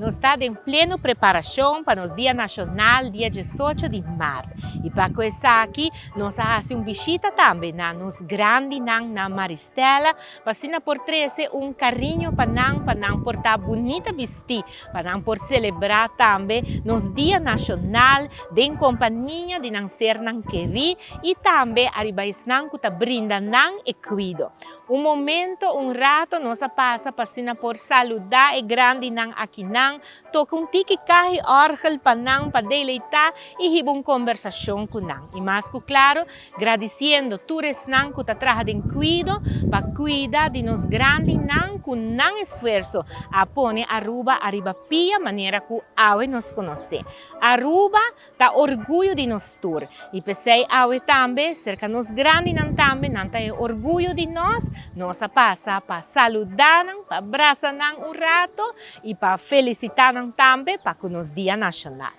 Nos ta den pleno preparacion pa nos Dia Nacional dia diesocho di maart y pa cu esaki nos a haci un bishita tambe na nos grandinan na Maristella pa asina por trece un cariño pa nan pa nan por ta bunita bisti pa nan por celebra tambe nos Dia Nacional den compania di nan sernan keri y tambe ariba esnan cu ta brinda nan e cuido. Un momento, un rato nos a pasa pa asina por saluda e grandinan akinan, toca un tiki caha y orgel pa nan pa deleita y hiba un combersacion cu nan. Y mas cu claro, gradiciendo tur esnan cu ta traha den cuido pa cuida di nos grandinan cu nan esfuerzo a pone Aruba ariba pia manera cu awe nos conoce. Aruba Ta orguyo di nos tur. I p'esei awe tambe, serka nos grandinan tambe, nan ta e orguyo di nos. Nos a pasa pa saludá nan, pa brasa nan un rato i pa felisitá nan tambe pa ku nos Dia Nashonal.